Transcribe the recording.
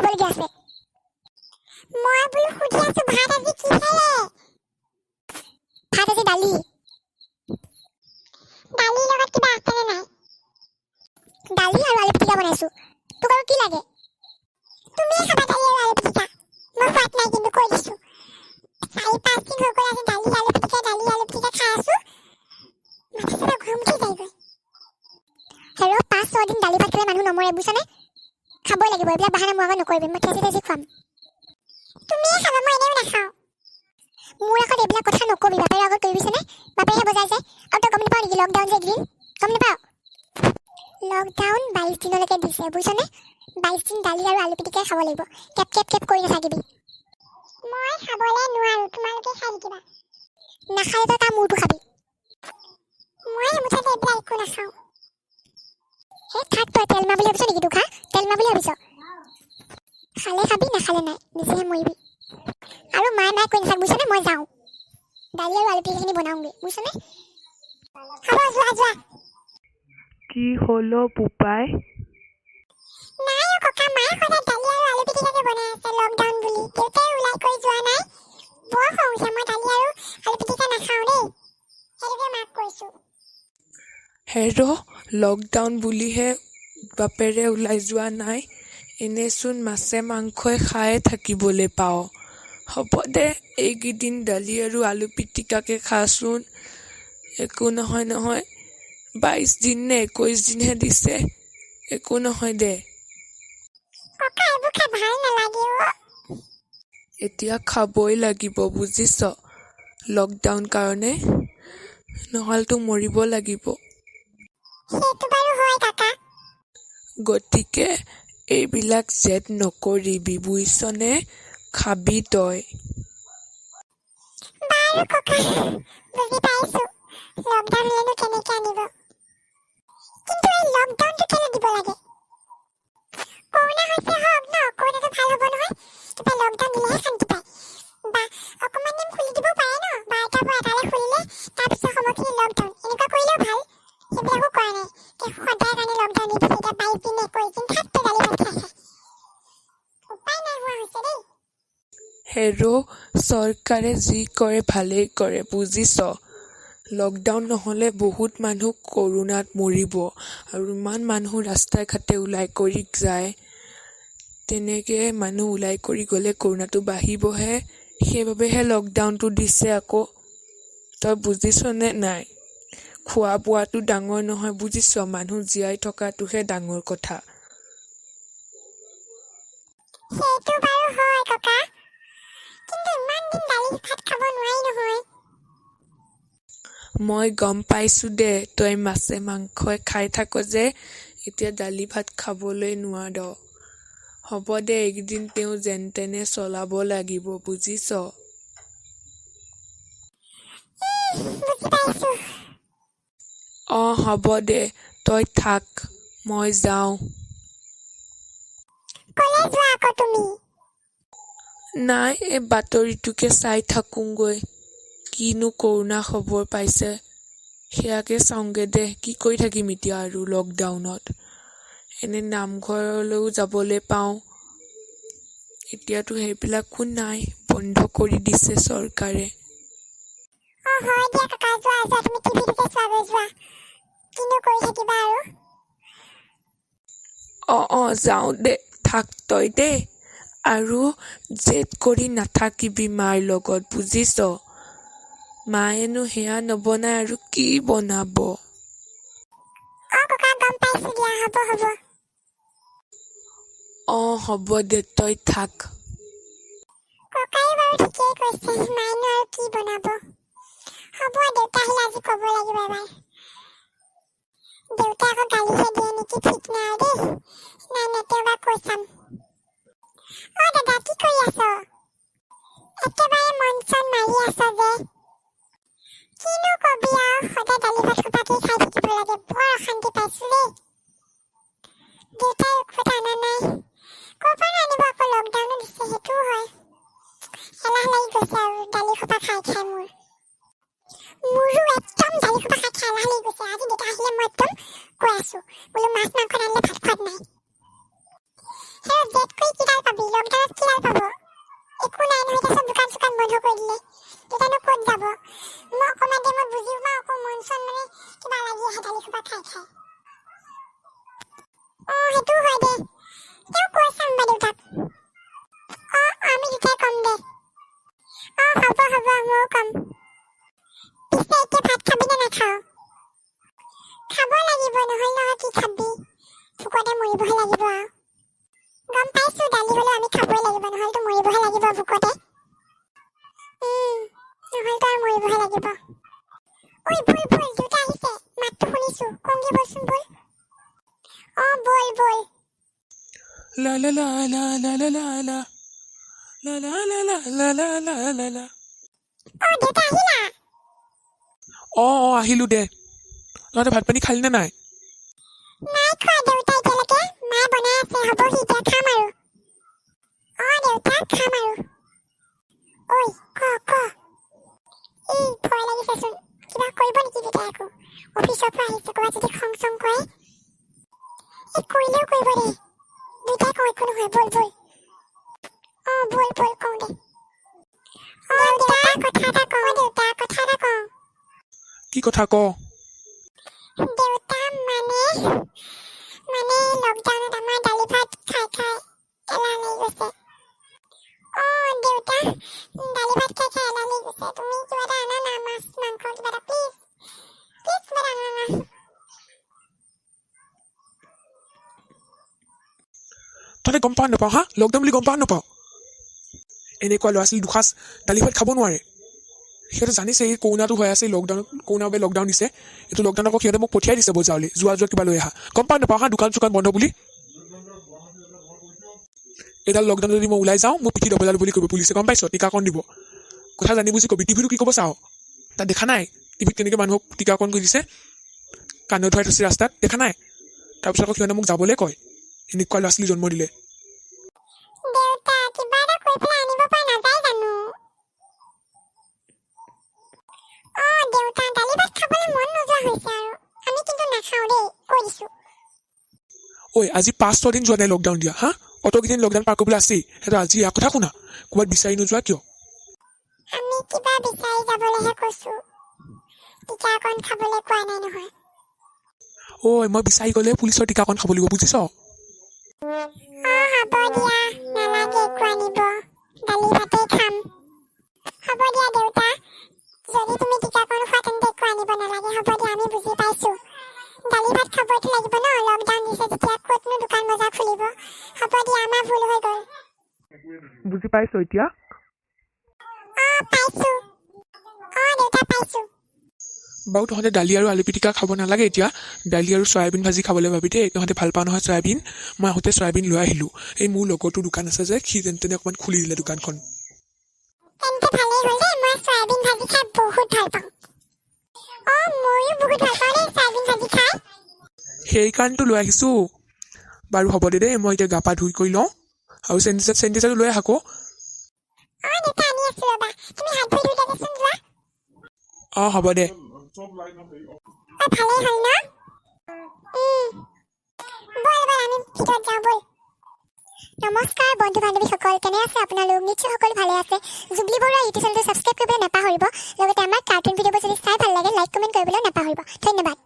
সুধিবলগীয়া আছে? মই বোলো সুধি আছো, ভাত আজি কিহেৰে? ভাত আজি দালি। দালিৰ লগত কিবা আছেনে নাই? দালি আৰু আলু পিটিকা বনাইছো। তোক আৰু কি লাগে? তুমিয়ে খাবা দালি আৰু আলু পিটিকা, মই খোৱাত নাই কিন্তু, কৈ দিছো। 4-5 দিন হৈ গ'ল, আজি দালি আলু পিটিকা, দালি আলু পিটিকা খাই আছো, মাথা চাথা গৰম উঠি যায়গৈ। হেৰ', 5-6 দিন দালি ভাত খালে মানুহ নমৰে, বুজিছনে? খাবই লাগিব। এইবিলাক বাহানা মোৰ আগত নকৰিবি, মই ঠেচি ঠেচি খুৱাম। তুমিয়ে খাবা, মই এনেও নাখাওঁ। মোৰ আগত এইবিলাক কথা নকবি, বাপেৰৰ আগত কৰিবিছেনে? বাপেৰেহে বজাইছে। আৰু তই গম নাপাৱ নেকি লকডাউন যে এইকেইদিন? গম নাপাৱ? লকডাউন 22 দিনলৈকে দিছে, বুজিছনে? 22 দিন দালি আৰু আলু পিটিকাই খাব লাগিব। কেপ কেপ কেপ কৰি নাথাকিবি। মই খাবলৈ নোৱাৰো, তোমালোকে খাই থাকিবা। নাখালে তই তাৰ মূৰটো খাবি। মই মুঠতে এইবিলাক একো নাখাওঁ। সেই থাক, তই তেল মা বুলি ভাবিছ নেকি তোক? হা, তেল মা বুলি ভাবিছ? খালে খাবি, নাখালে নাই, নিজেহে মৰিবি। আৰু মায়ে মায়ে কৈ নাথাক, বুজিছনে? মই যাওঁ, দালি আৰু আলু পিটিকাখিনি বনাওঁগৈ, বুজিছনে? হ'ব, যোৱা যোৱা। কি হ'ল অ' বোপাই? নাই অ' ককা, মায়ে সদায় দালি আৰু আলু পিটিকাকে বনাই আছে লকডাউন বুলি। দেউতাই ওলাই কৰি যোৱা নাই। বৰ খং উঠিছে। মই দালি আৰু আলু পিটিকা নাখাওঁ দেই, সেইটোকে মাক কৈছো। হেৰ', লকডাউন বুলিহে বাপেৰে ওলাই যোৱা নাই, এনেচোন মাছে মাংসই খায়ে থাকিবলৈ পাৱ। হ'ব দে, এইকেইদিন দালি আৰু আলু পিটিকাকে খাচোন, একো নহয় নহয়। 22 দিন নে 21 দিনহে দিছে, একো নহয় দে। ককা, এইবোৰ খাই ভাল নালাগে অ'। এতিয়া খাবই লাগিব, বুজিছ? লকডাউন কাৰণে, নহ'লেতো মৰিব লাগিব। সেইটো বাৰু হয় কাকা। গতিকে এইবিলাক জেদ নকৰিবি, বুজিছনে? খাবি তই। বাৰু ককা, বুজি পাইছো। লকডাউন হ'লেনো কেনেকে আনিব? কিন্তু এই লকডাউনটো কেলে দিব লাগে? কৰোণা হৈছে হওক ন, কৰোণাটো ভাল হ'ব নহয়। কিবা লকডাউন দিলেহে শান্তি পায়। বা অকণমান টাইম খুলি দিবও পাৰে ন, 12টাৰ পৰা 1টালৈ খুলিলে, তাৰপিছত সময়খিনি লকডাউন, এনেকুৱা কৰিলেও ভাল। সেইবিলাকো কৰা নাই। সদায় কাৰণে লকডাউন দি দিছে এতিয়া 22 দিন, 21 দিন। থাক তই দালি ভাত খাই খাই, উপায় নাই হোৱা হৈছে দেই। হেৰ', চৰকাৰে যি কৰে ভালেই কৰে, বুজিছ? লকডাউন নহ'লে বহুত মানুহ কৰোণাত মৰিব আৰু ইমান মানুহ ৰাস্তাই ঘাটে ওলাই কৰি যায়, তেনেকৈ মানুহ ওলাই কৰি গ'লে কৰোণাটো বাঢ়িবহে। সেইবাবেহে লকডাউনটো দিছে আকৌ। তই বুজিছনে নাই? খোৱা বোৱাটো ডাঙৰ নহয়, বুজিছ? মানুহ জীয়াই থকাটোহে ডাঙৰ কথা। সেইটো বাৰু হয় ককা, কিন্তু ইমান দিন দালি ভাত খাব নোৱাৰি নহয়। মই গম পাইছোঁ দে, তই মাছে মাংসই খাই থাক যে, এতিয়া দালি ভাত খাবলৈ নোৱাৰ। হ'ব দে, এইকেইদিন তেওঁ যেন তেনে চলাব লাগিব, বুজিছ? বুজি পাইছো। অঁ, হ'ব দে, তই থাক, মই যাওঁ। কলে যোৱা আকৌ তুমি? নাই, এই বাতৰিটোকে চাই থাকোঁগৈ। কিনো কৰোণা খবৰ পাইছে সেয়াকে চাওঁগে দে। কি কৰি থাকিম এতিয়া আৰু লকডাউনত? এনে নামঘৰলৈও যাবলৈ পাওঁ, এতিয়াতো সেইবিলাকো নাই, বন্ধ কৰি দিছে চৰকাৰে। অ হয় দিয়া ককা, যোৱা যোৱা, তুমি টিভিটোকে চোৱাগৈ যোৱা। কিনো কৰি থাকিবা আৰু। অঁ অঁ, যাওঁ দে, থাক তই দেই। আৰু জেদ কৰি নাথাকিবি মাৰ লগত, বুজিছ? মায়েনো সেয়া নবনাই আৰু কি বনাব? অ ককা, গম পাইছো দিয়া, হ'ব হ'ব। অঁ, হ'ব দে, তই থাক। ককাই বাৰু ঠিকেই কৈছে, মায়েনো আৰু কি বনাব? হ'ব, দেউতা আহিলে আজি ক'ব লাগিব এবাৰ। দেউতাই আকৌ গালিহে দিয়ে নেকি ঠিক নাই দেই। নাই নাই, তেওঁ এবাৰ কৈ চাম। অ দাদা, কি কৰি আছ? একেবাৰে মন চন মাৰি আছ যে? কিনো কবি আৰু, সদায় দালি ভাত সোপাকে খাই থাকিব লাগে, বৰ অশান্তি পাইছো দেই। দেউতাই ঔষধ অনা নাই, ক'ৰ পৰানো আনিব আকৌ? লকডাউনো দিছে, সেইটোও হয়। এলাহ লাগি গৈছে আৰু দালি সোপা খাই খাই মোৰ। মোৰো একদম দালি সোপা খাই খাই এলাহ লাগি গৈছে। আজি দেউতা আহিলে মই একদম কৈ আছো বোলো, মাছ মাংস নানিলে ভাত খোৱাত নাই। সেই জেদ কৰি কিডাল পাবি? লকডাউনত কিডাল পাব? একো নাই নহয়। এতিয়া চব দোকান চোকান বন্ধ কৰি দিলে, দেউতানো ক'ত যাব? মই অকণমান টাইমত বুজিও পাওঁ, আকৌ মন চন মানে কিবা লাগি আহে দালি সোপা খাই খাই। অঁ, সেইটোও হয় দে। তেওঁ কৈ চাম বা দেউতাক। অঁ, আমি দুটাই কম দে। অঁ, হ'ব হ'ব, ময়ো কম। পিছে এতিয়া ভাত খাবি নে নাখাৱ? খাব লাগিব, নহ'লে নহয় কি খাবি? ভোকতে মৰিবহে লাগিব আৰু। গম পাইছো, দালি হ'লেও আমি খাবই লাগিব, নহ'লেতো মৰিবহে লাগিব ভোকতে। নহ'লেতো আৰু মৰিবহে লাগিব। ঐ, ব'ল ব'ল, দেউতা আহিছে, মাতটো শুনিছো। কওঁগে ব'লচোন, ব'ল। অঁ, ব'ল ব'ল। লা লা লা লা লা লা লা লা লা লা লা লা লা লা লা লা লা। অঁ, দেউতা আহিলা? অঁ অঁ, আহিলোঁ দে। তহঁতে ভাত পানী খালি নে নাই? নাই খোৱা দেউতা এতিয়ালৈকে। মায়ে বনাই আছে, হ'বহি এতিয়া, খাম আৰু। অঁ দেউতা, খাম আৰু। ঐ, ক ক। ই ভয় লাগিছেচোন, কিবা কৰিব নেকি দেউতাই আকৌ? অফিচৰ পৰা আহিছে, ক'ৰবাত যদি খং চং কৰে। এই কৰিলেও কৰিব দে। দুইটাই কওঁ, একো নহয়, ব'ল ব'ল। অঁ, ব'ল ব'ল, কওঁ দে। অঁ দেউতা, কথা এটা কওঁ। দেউতা, কথা এটা কওঁ। কি কথা, ক? দেউতা, মানে মানে লকডাউনত আমাৰ দালি ভাত খাই খাই এলাহ লাগি গৈছে। অঁ দেউতা, দালি ভাত খাই খাই এলাহ লাগি গৈছে। তুমি কিবা এটা আনা না, মাছ মাংস কিবা এটা, প্লিজ প্লিজ, কিবা এটা আনা না। তহঁতে গম পাৱ নাপাওঁ হা? লকডাউন বুলি গম পাৱ নাপাওঁ? এনেকুৱা ল'ৰা ছোৱালী দুসাঁজ দালি ভাত খাব নোৱাৰে। সিহঁতে জানিছে এই কৰোণাটো হৈ আছে, লকডাউন, কৰোণাৰ বাবে লকডাউন দিছে। এইটো লকডাউন আকৌ সিহঁতে মোক পঠিয়াই দিছে বজাৰলৈ, যোৱা যোৱা, কিবা লৈ আহা। গম পাৱ নাপাওঁ হা, দোকান চোকান বন্ধ বুলি? এইডাল লকডাউন যদি মই ওলাই যাওঁ, মোক পিঠি দবলালো বুলি ক'ব পুলিচে, গম পাইছ? টীকাকৰণ দিব। কথা জানি বুজি কবি। টিভিটো কি ক'ব চাওঁ, তাত দেখা নাই টিভিত কেনেকৈ মানুহক টীকাকৰণ কৰি দিছে, কাণত ধৰাই থৈছে ৰাস্তাত, দেখা নাই? তাৰপিছত আকৌ সিহঁতে মোক যাবলৈ কয়। এনেকুৱা ল'ৰা ছোৱালী জন্ম দিলে। দেউতা, কিবা এটা কৰি পেলাই আনিব পৰা নাযায় জানো? অঁ দেউতা, দালি ভাত খাবলৈ মন নোযোৱা হৈছে আৰু। আমি কিন্তু নাখাওঁ দেই, কৈ দিছোঁ। ঐ, আজি 5-6 দিন যোৱা নাই লকডাউন দিয়া হা? অতকেইদিন লকডাউন পাৰ কৰিবলৈ আছেই। সিহঁতে আজি ইয়াৰ কথা শুনা, ক'ৰবাত বিচাৰি নোযোৱা কিয়? আমি কিবা বিচাৰি যাবলৈহে কৈছোঁ, টীকাকৰণ খাবলৈ কোৱা নাই নহয়। ঐ, মই বিচাৰি গ'লে পুলিচৰ টীকাকৰণ খাব লাগিব, বুজিছ? অঁ, হ'ব দিয়া, নালাগে একো আনিব, দালি ভাতেই খাম। হ'ব দিয়া দেউতা, যদি তুমি টীকাকৰণ খোৱা তেন্তে একো আনিব নালাগে। হ'ব দিয়া, আমি বুজি পাইছোঁ। দালি ভাত খাবইতো লাগিব ন, লকডাউন দিছে যেতিয়া ক'তনো দোকান বজাৰ খুলিব। হ'ব দিয়া, আমাৰ ভুল হৈ গ'ল। বুজি পাইছ এতিয়া? অঁ, পাইছোঁ। অঁ দেউতা, পাইছোঁ। বাৰু, তহঁতে দালি আৰু আলু পিটিকা খাব নালাগে এতিয়া। দালি আৰু চয়াবিন ভাজি খাবলৈ পাবি দেই। তহঁতে ভাল পাওঁ নহয় চয়াবিন? মই আহোঁতে চয়াবিন লৈ আহিলোঁ। এই মোৰ লগৰটোৰ দোকান আছে যে, সি যেনে তেনে অকণমান খুলি দিলে দোকানখন। তেন্তে ভালেই হ'ল দেই, মই চয়াবিন ভাজি খাই বহুত ভাল পাওঁ। অঁ, ময়ো বহুত ভাল পাওঁ দেই চয়াবিন ভাজি খাই। সেইকাৰণেতো লৈ আহিছোঁ। বাৰু, হ'ব দে দেই, মই এতিয়া গা পা ধুই কৰি লওঁ। আৰু চেনিটাইজাৰটো লৈ আহ আকৌ। অঁ দেউতা, আনি আছোঁ ৰ'বা। তুমি হাত ভৰি ধুই লোৱাগৈচোন, যোৱা। অঁ, হ'ব দে। অঁ, ভালেই হ'ল ন। ব'ল ব'ল, আমি ভিতৰত যাওঁ, ব'ল। নমস্কাৰ বন্ধু বান্ধৱীসকল, কেনে আছে আপোনালোক? নিশ্চয় সকলো ভালে আছে। জুবলি বৰুৱা ইউটিউব চেনেলটো ছাবস্ক্ৰাইব কৰিবলৈ নাপাহৰিব। লগতে আমাৰ কাৰ্টুন ভিডিঅ'বোৰ যদি চাই ভাল লাগে, লাইক কমেণ্ট কৰিবলৈ নাপাহৰিব। ধন্যবাদ।